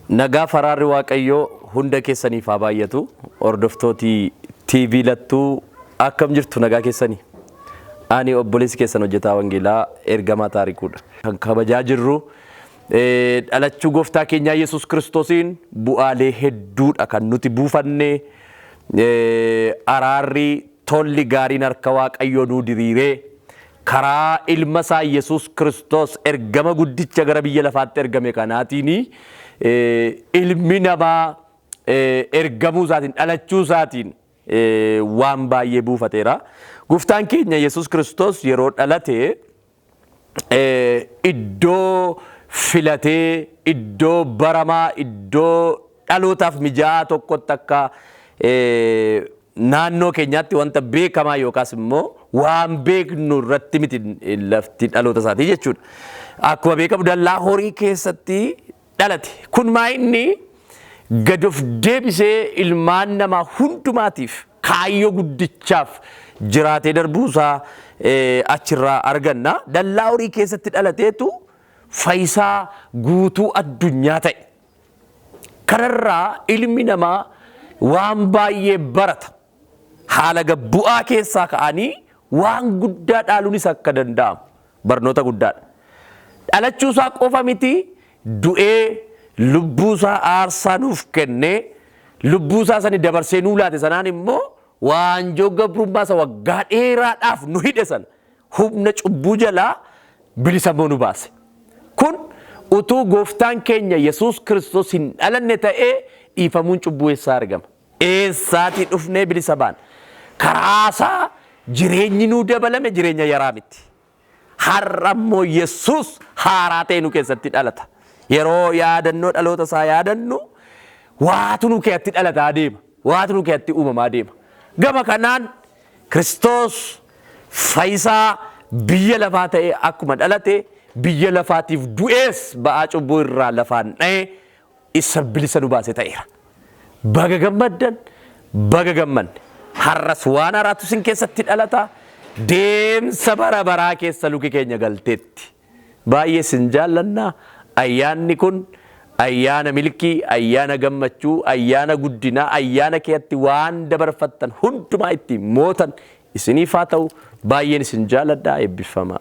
Nagaa faraarri Waaqayyoo hunda keessaniif haa baay'atu. Hordoftooti TV Lattuu, akkam jirtu? Nagaa keessanii? Ani obboleessi keessan hojjetaa Wangeelaa Ergamaa Taarikuudha. Kan kabajaa jirru dhalachuu gooftaa keenyaa Yesuus Kiristoosiin bu'aalee hedduudha kan nuti buufanne. Araarri, tolli gaariin harka Waaqayyoo nuu diriiree, karaa ilma isaa Yesuus Kiristoos ergama guddicha gara biyya lafaatti ergame kanaatiin, ilmi namaa ergamuu isaatiin, dhalachuu isaatiin waan baay'ee buufateera. Gooftaan keenya Yesuus Kiristoos yeroo dhalate iddoo filatee, iddoo baramaa, iddoo dhalootaaf mijaa'aa tokkotti, akka naannoo keenyaatti wanta beekamaa yookaas immoo waan beeknu irratti miti lafti dhaloota isaatii jechuudha. Akkuma beekamu dallaa horii keessatti dhalate. Kun maa inni gad of deebisee ilmaan namaa hundumaatiif kaayyoo guddichaaf jiraatee darbuusaa achirraa arganna. Dallaa horii keessatti dhalateetu fayyisaa guutuu addunyaa ta'e. Kanarraa ilmi namaa waan baay'ee barata. Haala gabbu'aa keessaa ka'anii waan guddaa dhaaluunis akka danda'amu barnoota guddaadha. Dhalachuusaa qofa miti, du'ee lubbuusaa aarsaa nuuf kennee, lubbuusaa sani dabarsee nuu laate sanaan immoo waanjoo gabrummaa isa waggaa dheeraadhaaf nu hidhe sana, humna cubbuu jalaa bilisa immoo nu baase. Kun utuu gooftaan keenya Yesuus Kiristoos hin dhalanne ta'ee dhiifamuun cubbuu eessaa argama? Eessaatii dhufnee bilisa baana? Karaasaa jireenyi nuu dabalame jireenya yaraa miti. Har'a immoo Yesuus haaraa ta'e nu keessatti dhalata. Yeroo yaadannoo dhaloota isaa yaadannu waatu nu keessatti dhalataa deema. Waatu nu keessatti uumamaa deema. Gama kanaan Kiristoos fayyisaa biyya lafaa ta'ee akkuma dhalate, biyya lafaatiif du'ees ba'aa cubbuu irraa lafaan dha'ee isa bilisa nu baase ta'eera. Baga gammaddan, baga gammanne. Har'as waan haaraatu isin keessatti dhalata. Deemsa bara baraa keessa luki keenya galteetti. Baay'ee isin jaallanna. Ayyaanni kun ayyaana milkii, ayyaana gammachuu, ayyaana guddinaa, ayyaana keetti waan dabarfattan hundumaa ittiin mootan isiniif haa ta'u. Baay'een isin jaalladha. Eebbifamaa.